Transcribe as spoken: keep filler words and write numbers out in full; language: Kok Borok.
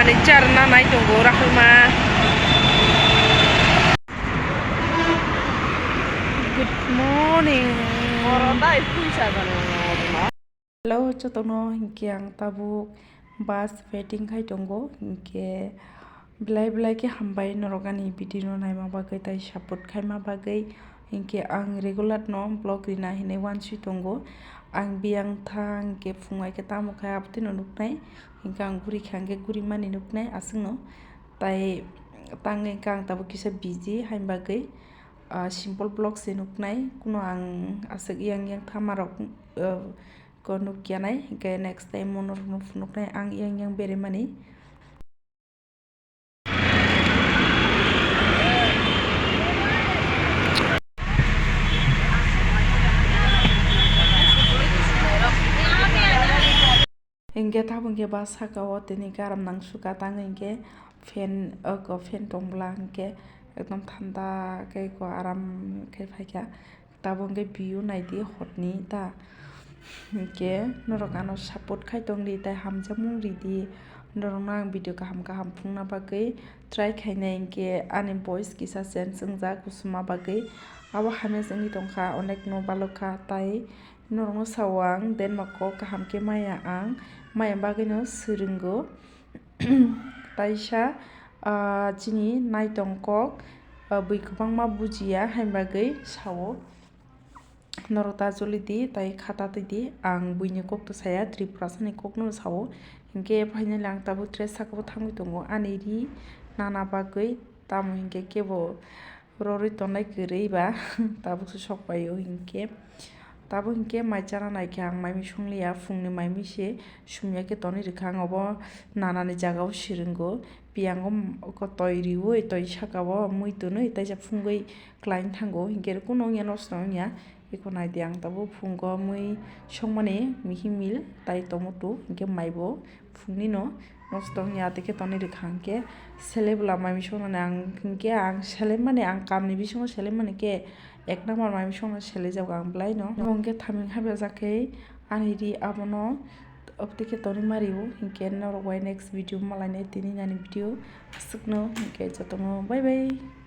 Lecture nanai tongo Rahulma. Good morning. Hello, jotono hinkhe ang tabuk bus waiting khai tongo, hinkhe belai belai khe hambai norok ani video no naima bagwi tai support khaima bagwi. Hinkhe ang regular no vlog rina hinwi wansui tongo. Ang biyang thang hinkhe phungai khe tamo khai abotino nuknai, hinkhe ang guri kha hinkhe guri mani nuknai aswkno. Tai tang hinkhe ang tabuk kisa busy hain bagwi, ah, simple vlog se nuknai, kuno ang aswk yang yang thamarok, ah, ko nukya nai, hinkhe next time mono rokno phunuknai ang yang yang beremani. Hinkhe tabuk hinkhe bus saka o tini garam nang suka tang hinkhe fan, oko fan tong bwla hinkhe ekdom thanda khe eko aram khe phaikha. Tabuk hinkhe view naidi horni ta. Hinkhe norok ano support khai tongdi tai hamjakmung ridi. Norokno ang video kaham kaham phungna bagwi try khainai, hinkhe ani voice kisa change wngjak kusuma bagwi. Abo hamya se wngwi tongkha, onek no balokha tai norokno sao ang, Denmark o kaham khe maya ang, maya bagwino swrwngo. Taisa, ah, chini naitong kok, ah, bui kwbangma bujiya hain bagwi sao. Norok ta joli di, tai khata twi di, ang buini kok to saya, Tripurasa ni kok no sao. Hinkhe finally ang tabuk tre saka o thangwi tongo, ani ri nana bagwi, tamo hinkhe kebo rorwi tongnai kwrwi ba tabuk se sok pai o hinkhe. Tabuk hinkhe mai chana naikhe ang mai mui songlia, phungni mai mui se sumya khe tonwi rwkha ang, obo nanani jaga o swrwngo. Piyango m-, ko toi riui, toi saka o mui tonwi taisa phungwi kwlaina thango, hinkhe kuno wngya, nosto wngya. Eko naidi ang tabuk phungo mui songmani mihi mil tai tomato, hinkhe maibo phungni no nosto wngya, tei khe tonwi rwkha hinkhe sele bwla mai mui songnani ang hinkhe ang sele mani ang kamni bisingo sele mani khe ek number mai mui songna sele jago ang belai no. Omo hinkhe thaming habya jakhe ani ri abono obtwi khe tonwi mario hinkhe norok bai next video malainai tini nani video aswkno hinkhe jotono bye bye.